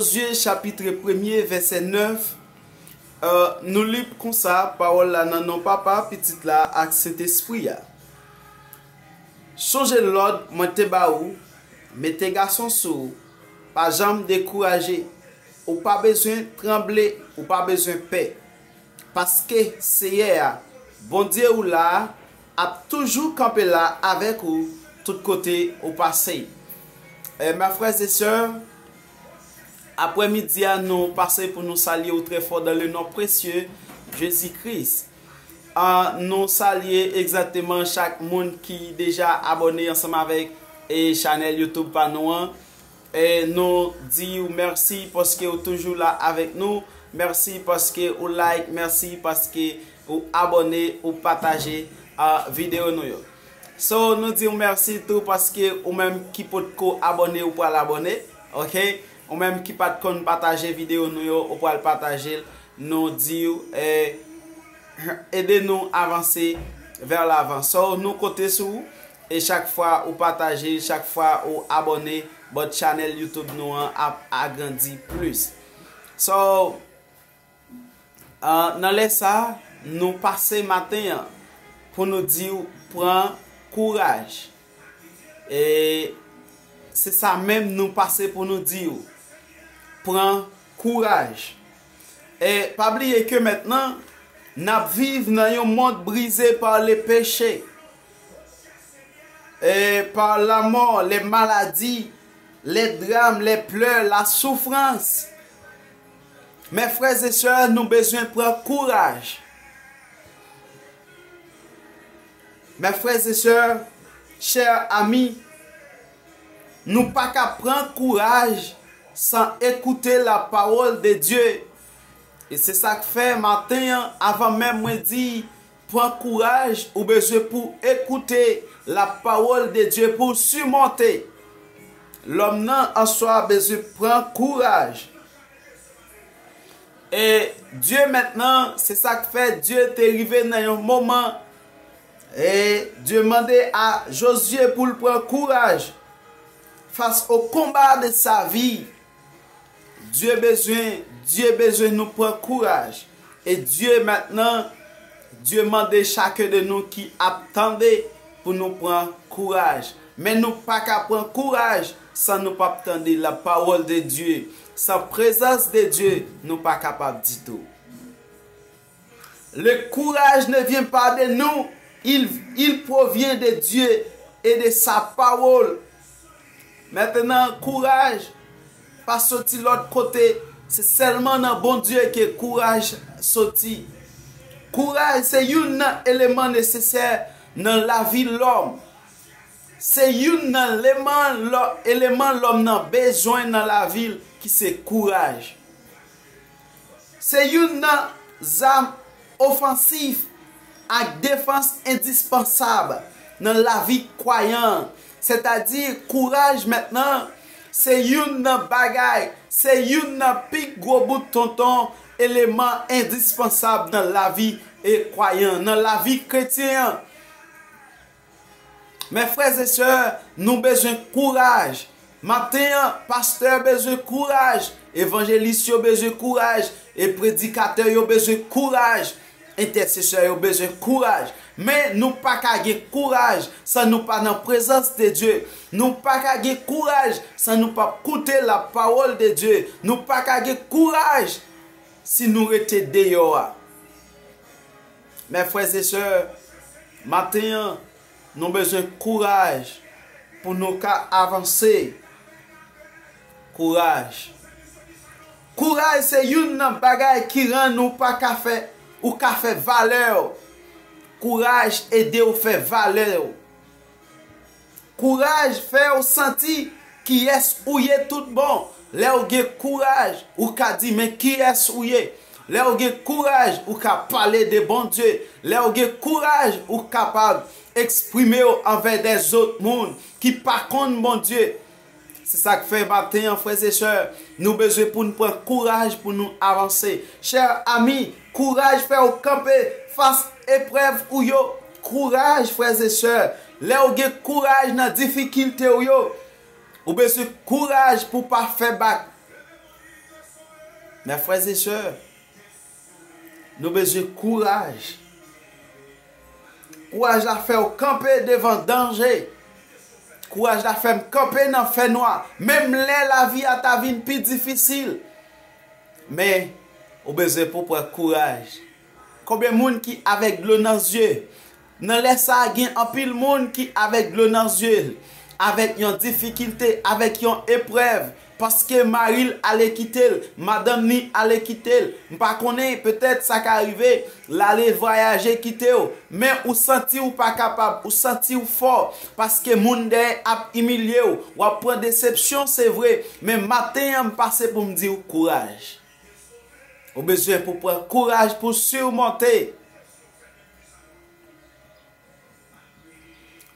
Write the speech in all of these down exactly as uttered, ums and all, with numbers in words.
Jozye chapit premye, vèsè nèf, euh, nou li konsa, pawòl la nan non Papa, Pitit la ak Sentespri a. Sonje lòd mwen te ba ou, mete gason sou ou, pa janm dekouraje, ou pa bezwen tranble, ou pa bezwen pè. Paske Seyè a, Bondye ou la a, ap toujou kanpe la avèk ou tout kote ou pase. E, mè frè e sè, aprèmidi a, nou pase pou nou salye ou trè fò dans le nom précieux Jésus-Christ. Ah, nou salye egzakteman chak moun ki deja abòne ansanm avèk, e, chanèl YouTube pa nou an. E nou di w mèsi paske ou toujou la avèk nou. Mèsi paske ou like, mèsi paske ou abòne, ou pataje, ah, videyo nou yo. So, nou di w mèsi tou paske ou menm ki potko abòne, ou pral abòne, ok? Ou menm ki pa t konn pataje videyo nou yo, ou pral pataje l. Nou di w, eh, ede nou avanse vers l'avant. So, nou konte sou ou. E chak fwa ou pataje, chak fwa ou abòne, but chanèl YouTube nou an ap agrandi plis. So, ah, nan lè sa, nou pase maten an pou nou di w pran kouraj. E se sa menm nou pase pou nou di w. Pran kouraj. E pa bliye ke mentnan, n ap viv nan yon mond brize pa le peche, e pa lamò, le maladi, le dram, le plè, la soufrans. Mè frè e sè, nou bezwen pran kouraj. Mè frè e sè, chè ami, nou pa ka pran kouraj san ekoute la pawòl de Dye. E se sa k fè maten an, avan menm mwen di, pran kouraj, ou bezwen pou ekoute la pawòl de Dye pou w simonte. Lòm nan answa bezwen pran kouraj. E Dye mentnan, se sa k fè Dye te rive nan yon moman, e Dye mande a Jozye pou l pran kouraj face au combat de sa vie. Dye bezwen, Dye bezwen nou pran kouraj. E Dye mentnan, Dye mande chak de nou ki ap tande pou nou pran kouraj. Men nou pa ka pran kouraj san nou p ap tande la pawòl de Dye. San prezans de Dye, nou pa kapab ditou. Le courage ne vient pas de nous, il, il provient de Dieu et de sa parole. Mentnan, kouraj pa soti lòt kote, se sèlman nan Bondye ke kouraj soti. Kouraj se youn nan eleman nesesè nan lavi lòm. Se youn nan leman lò-, eleman lòm nan bezwen nan lavi l ki se kouraj. Se youn nan zam ofansif ak defans endispansab nan lavi kwayan an. Sètadi, kouraj mentnan, se youn nan bagay, se youn nan pi gwo bout tonton eleman endispansab nan lavi e kwayan, nan lavi kretyen an. Mè frè e sè, nou bezwen kouraj. Maten an, pastè bezwen kouraj, evanjelis yo bezwen kouraj, e predikatè yo bezwen kouraj, entèsesè yo bezwen kouraj. Men nou pa ka gen kouraj san nou pa nan prezans de Dye. Nou pa ka gen kouraj san nou p ap koute la pawòl de Dye. Nou pa ka gen kouraj si nou rete deyò a. Mè frè e sè, maten an, nou bezwen kouraj pou nou ka avanse. Kouraj. Kouraj se youn nan bagay ki rann ou pa ka fè, ou ka fè valè w. Kouraj ede w fè valè w. Kouraj fè w santi kiyès ou ye tout bon. Lè w gen kouraj, ou ka di men kiyès ou ye. Lè w gen kouraj, ou ka pale de Bondye. Lè w gen kouraj, ou kapab eksprime w anvè dèzòt moun ki pa konn Bondye. Se sa k fè maten an, frè e sè, nou bezwen pou n pran kouraj pou nou avanse. Chè ami, kouraj fè w kanpe fas eprèv ou yo. Kouraj, frè e sè. Lè w gen kouraj nan difikilte w yo, ou bezwen kouraj pou w pa fè bak. Mes frères et sœurs, nou bezwen kouraj. Kouraj la fè w kanpe devan danje. Kouraj la fè m kanpe nan fènwa. Menm lè lavi a ta vin pi difisil. Men, ou bezwen pou pran kouraj. Konbyen moun ki avèk dlo nan zye? Nan lè sa a, gen anpil moun ki avèk dlo nan zye l, avèk yon difikilte, avèk yon eprèv, paske mari l ale kite l, madanm ni ale kite l. M pa konnen, petèt sa ka rive, l ale vwayaje kite w, men ou santi w pa kapab, ou santi w fò, paske moun dèyè ap imilye w, w ap pran desepsyon, se vre, men maten an m pase pou m di w kouraj. Ou bezwen pou pran kouraj pou simonte.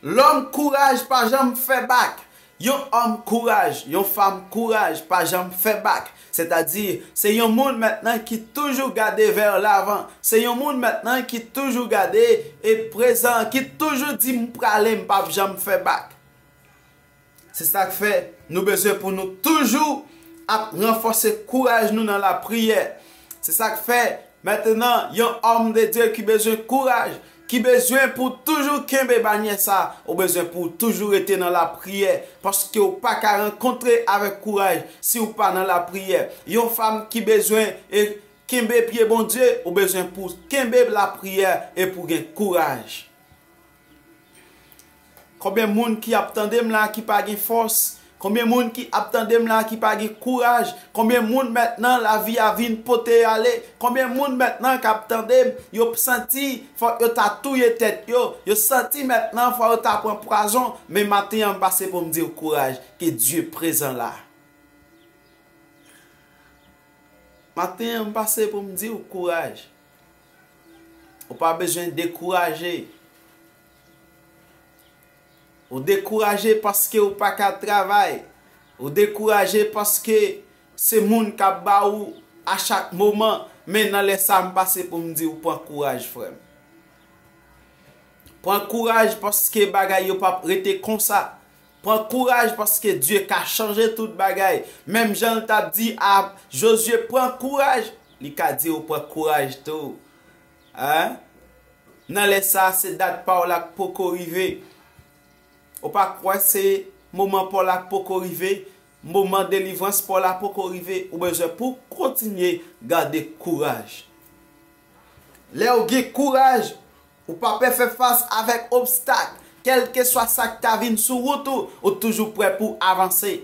Lòm kouraj pa janm fè bak. Yon òm kouraj, yon fanm kouraj pa janm fè bak. Sètadi, se yon moun mentnan ki toujou gade vè lavan. Se yon moun mentnan ki toujou gade e prezan, ki toujou di m prale, m p ap janm fè bak. Se sa k fè nou bezwen pou nou toujou ap ranfòse kouraj nou nan lapriyè. Se sa k fè, mentnan, yon òm de Dye ki bezwen kouraj, ki bezwen pou toujou kenbe banyè sa, ou bezwen pou toujou rete nan lapriyè, paske w pa ka rankontre avèk kouraj si w pa nan lapriyè. Yon fanm ki bezwen e kenbe pye Bondye, ou bezwen pou kenbe lapriyè e pou gen kouraj. Konbyen moun ki ap tande m la ki pa gen fòs? Konbyen moun ki ap tande m la ki pa gen kouraj? Konbyen moun mentnan lavi a vin pote ale? Konbyen moun mentnan k ap tande m, yo santi fòk yo ta touye tèt yo? Yo santi mentnan fòk yo ta pran pwazon? Men maten an, m pase pou m di w kouraj, ke Dye prezan la. Maten an, m pase pou m di w kouraj. Ou pa bezwen dekouraje. Ou dekouraje paske ou pa ka travay. Ou dekouraje paske se moun k ap ba ou a chak moman. Men nan lè sa, m pase pou m di w pran kouraj, frè m. Pran kouraj paske bagay yo p ap rete konsa. Pran kouraj paske Dye ka chanje tout bagay. Menm jan l t ap di a Jozye, pran kouraj, li ka di w pran kouraj tou. Hein? Nan lè sa a, se dat pa w la k poko rive. Ou pa kwè se moman pa w la k poko rive? Moman delivrans pa w la poko rive? Ou bezwen pou w kontinye gade kouraj. Lè w gen kouraj, ou pa pè fè fas avèk obstak. Kèlkeswa sa k ta vin sou wout ou, ou toujou prè pou w avanse.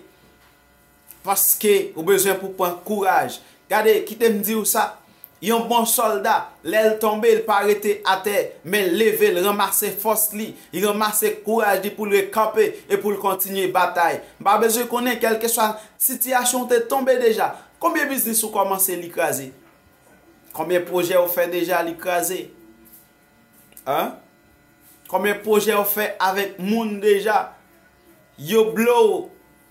Paske ou bezwen pou pran kouraj. Gade, kite m di w sa. Yon bon sòlda, lè l tonbe, l pa rete atè, men l leve, l ranmase fòs li, li ranmase kouraj li pou l rekanpe e pou l kontinye batay. M pa bezwen konnen kèlkeswa sitiyasyon w te tonbe deja. Konbyen biznis ou kòmanse li kraze? Konbyen pwojè ou fè deja li kraze? Hein? Konbyen pwojè ou fè avèk moun deja? Yo blow,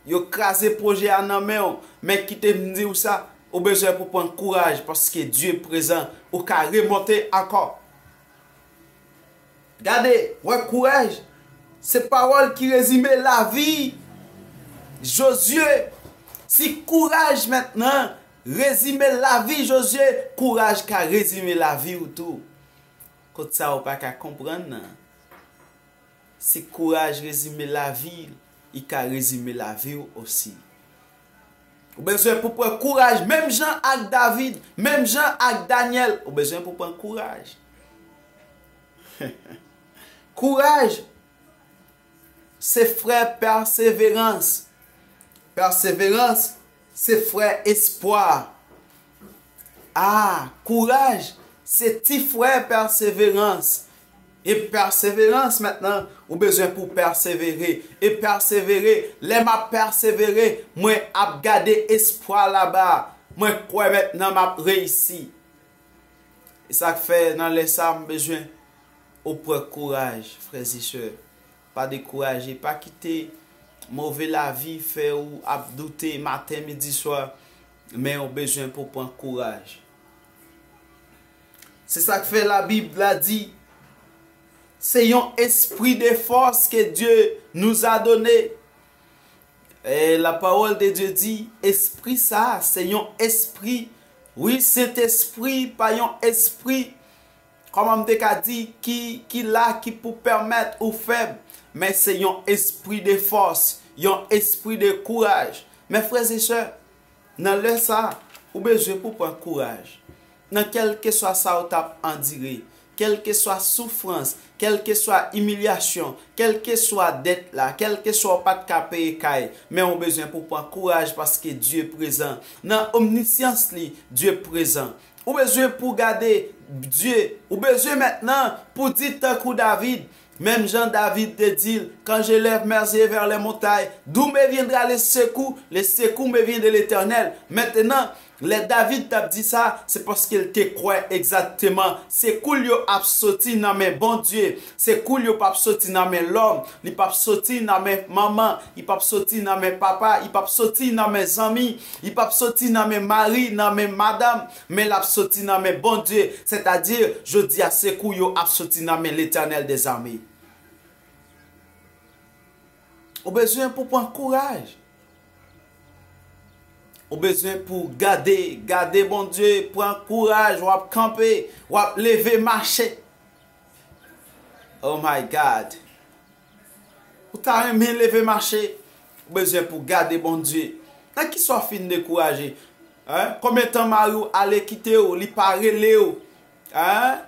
yo kraze pwojè a nan men w. Men kite m di w sa, ou bezwen pou pran kouraj paske Dye prezan, ou ka remonte ankò. Gade, wè kouraj, se pawòl ki rezime lavi Jozye. Si kouraj mentnan rezime lavi Jozye, kouraj ka rezime lavi w tou. Kot sa ou pa ka konprann nan? Si kouraj rezime lavi, li ka rezime lavi w osi. Ou bezwen pou pran kouraj, menm jan ak David, menm jan ak Danyèl, ou bezwen pou pran kouraj. Kouraj, se frè pèseverans. Pèseverans, se frè espwa. Ah, kouraj, se ti frè pèseverans. E pèseverans, mentnan, ou bezwen pou pèsevere. E pèsevere, lè m ap pèsevere, mwen ap gade espwa laba. Mwen kwè mentnan m ap reyisi. E sa k fè nan lè sa a, m bezwen ou pran kouraj, frè e sè. Pa dekouraje, pa kite move lavi fè ou ap doute maten, midi, swa, men ou bezwen pou pran kouraj. Se sa k fè Labib la di, se yon espri de force que Dieu nous a donné. E la parole de Dieu dit, espri sa a, se yon espri Wi, Sentespri pa yon espri, kòman m te ka di, ki, ki la, ki pou pèmèt ou fèb, men se yon espri de fòs, yon espri de kouraj. Men frè e sè, nan lè sa, ou bezwen pou pran kouraj. Nan kèlkeswa sa ou t ap andire, kèlkeswa soufrans, kèlkeswa imilyasyon, kèlkeswa dèt la, kèlkeswa w pa t ka peye kay, men ou bezwen pou pran kouraj paske Dye prezan. Nan omnisyans li, Dye prezan. Ou bezwen pou gade Dye. Ou bezwen mentnan pou di tankou David, menm jan David te di l, Quand j'élève mes yeux vers les montagnes, d'où me viendra le secours? Le secours me vient de l'Éternel. Mentnan, lè David t ap di sa, se paske l te kwè egzakteman sekou l yo ap soti nan men Bondye. Sekou l yo p ap soti nan men lòm, li p ap soti nan men manman, li p ap soti nan men papa, li p ap soti nan men zanmi, li p ap soti nan men mari, nan men madanm, men l ap soti nan men Bondye. Sètadi, jodi a, sekou yo ap soti nan men Letènèl dèzame. Ou bezwen pou pran kouraj. Ou bezwen pou gade, gade Bondye, pran kouraj, w ap kanpe, w ap leve mache. Oh my God. Ou ta renmen leve mache, ou bezwen pou gade Bondye. Nan kisa w fin dekouraje? Hein? Konbyen tan mari w ale kite w, li pa rele w? Hein?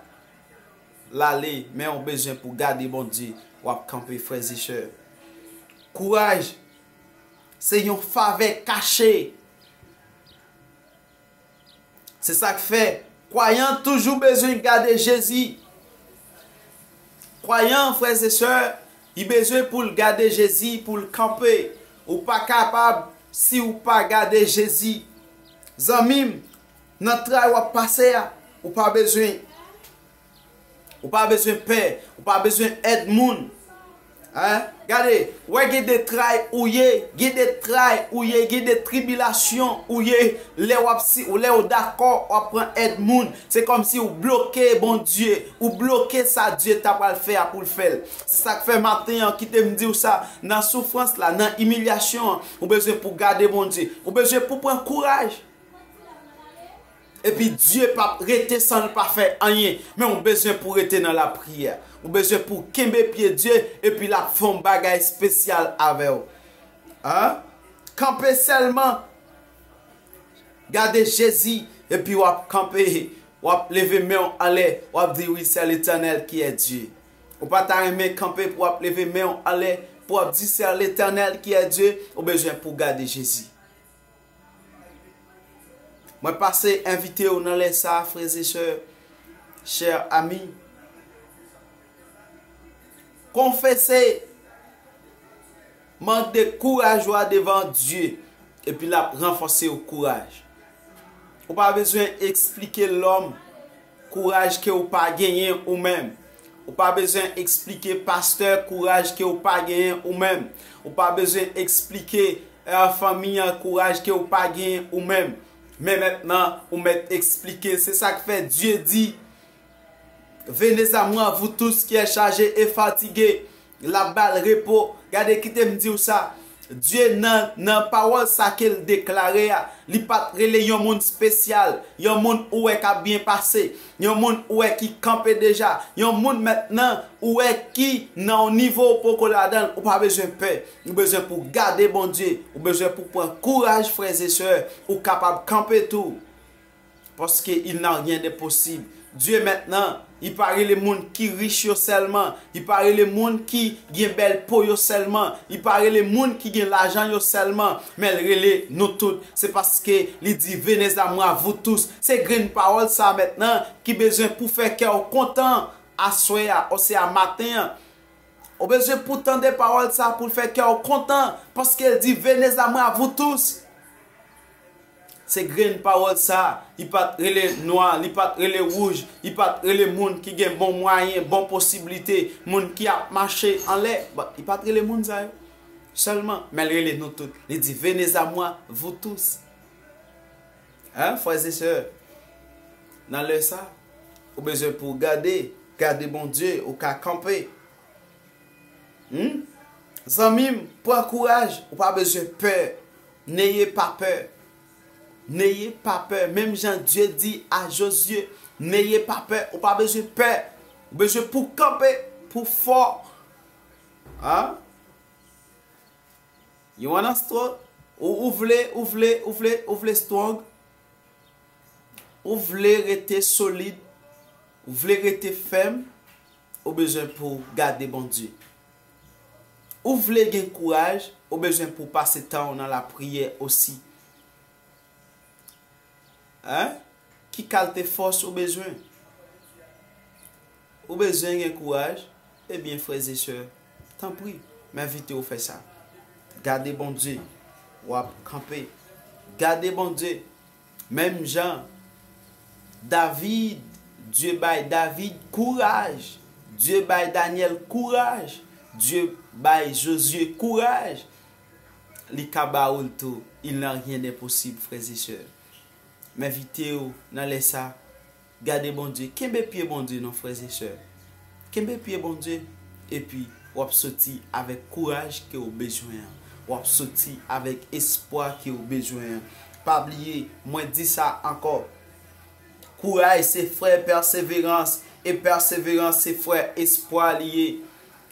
L ale, men ou bezwen pou gade Bondye, w ap kanpe, frè e sè. Kouraj, se yon favè kache. Se sa k fè, kwayan toujou bezwen gade Jezi. Kwayan, frè e sè, li bezwen pou l gade Jezi, pou l kanpe. Ou pa kapab si w pa gade Jezi. Zanmi m, nan tray w ap pase a, ou pa bezwen Ou pa bezwen pè, ou pa bezwen èd moun. Hein? Gade, wè gen de tray ou ye, gen de tray ou ye, gen de tribilasyon ou ye, lè w ap si, lè w dakò, w ap pran èd moun. Se kòmsi w bloke Bondye, ou bloke sa Dye ta pral fè a pou l fè l. Se sa k fè maten an, kite m di w sa, nan soufrans la, nan imilyasyon an, ou bezwen pou gade Bondye. Ou bezwen pou pran kouraj. Epi Dye p ap rete san l pa fè anyen. Men ou bezwen pou rete nan lapriyè. Ou bezwen pou kenbe pye Dye, epi l ap fè yon bagay espesyal avè w. Hein? Kanpe sèlman. Gade Jezi, epi w ap kanpe. W ap leve men w anlè, w ap di, "Oui, c'est l'Éternel qui est Dieu." Ou pa ta renmen kanpe pou w ap leve men w anlè, pou w ap di, "C'est l'Éternel qui est Dieu." Ou bezwen pou gade Jezi. Mwen pase envite w nan lè sa a, frè e sè, chè ami. Konfese mank de kouraj ou a devan Dye, epi l ap ranfòse w kouraj. Ou pa bezwen eksplike lòm kouraj ke w pa genyen ou menm. Ou pa bezwen eksplike pastè kouraj ke w pa genyen ou menm. Ou pa bezwen eksplike, eh, fanmi an kouraj ke w pa genyen ou menm. Men mentnan, ou mèt eksplike. Se sa k fè Dye di, "Venez à moi, vous tous qui êtes chargés et fatigués." L ap ba l repo. Gade, kite m di w sa. Dye nan, nan pawòl sa ke l deklare a, li pa t rele yon moun espesyal, yon moun ou wè k ap byen pase, yon moun ou wè ki kanpe deja, yon moun mentnan ou wè ki nan yon nivo ou poko ladan l, ou pa bezwen pè. Ou bezwen pou gade Bondye, ou bezwen pou pran kouraj, frè e sè, ou kapab kanpe tou. Paske il n'a rien d'impossible. Dye mentnan, li pa rele moun ki rich yo sèlman, li pa rele moun ki gen bèl po yo sèlman, li pa rele moun ki gen lajan yo sèlman, men l rele nou tout. Se paske li di, "Venez à moi, vous tous." Se grenn pawòl sa mentnan ki bezwen pou fè kè w kontan aswè a, osea maten an. Ou bezwen pou tande pawòl sa pou l fè kè w kontan, paske l di, "Venez à moi, vous tous." Se grenn pawòl sa, li pa t rele nwa, li pa t rele wouj, li pa t rele moun ki gen bon mwayen, bon posiblite, moun ki ap mache anlè. Bon, li pa t rele moun sa yo sèlman, men l rele nou tout. Li di, "Venez à moi, vous tous." Hein, frè e sè, nan lè sa, ou bezwen pou gade, gade Bondye, ou ka kanpe. Hmm? Zanmi m, pran kouraj, ou pa bezwen pè. N'ayez pas peur. N'ayez pas peur. Menm jan Dye di a Jozye, n'ayez pas peur. Ou pa bezwen pè. Ou bezwen pou kanpe, pou fò. Hein? You wanna strong? Ou, ou vle, ou vle, ou vle, ou vle strong? Ou vle rete solid? Ou vle rete fèm? Ou bezwen pou gade Bondye. Ou vle gen kouraj? Ou bezwen pou pase tan w nan lapriyè osi. Hein? Ki kalte fòs ou bezwen? Ou bezwen gen kouraj? Ebyen, frè e sè, tanpri, m envite w fè sa. Gade Bondye, w ap kanpe. Gade Bondye. Menm jan David, Dye bay David kouraj, Dye bay Danyèl kouraj, Dye bay Jozye kouraj, li ka ba ou l tou. Il n'y a rien d'impossible, frè e sè. M envite w nan lè sa, gade Bondye, kenbe pye Bondye non, frè e sè. Kenbe pye Bondye, epi w ap soti avèk kouraj ke w bezwen an. W ap soti avèk espwa ke w bezwen an. Pa bliye, mwen di sa ankò. Kouraj se frè pèseverans, e pèseverans se frè espwa li ye.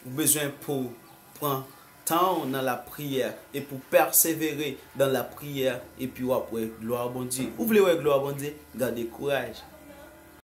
Ou bezwen pou pran tan w nan lapriyè e pou pèsevere nan lapriyè, epi w ap wè glwa Bondye. Ou vle wè glwa Bondye? Gade kouraj.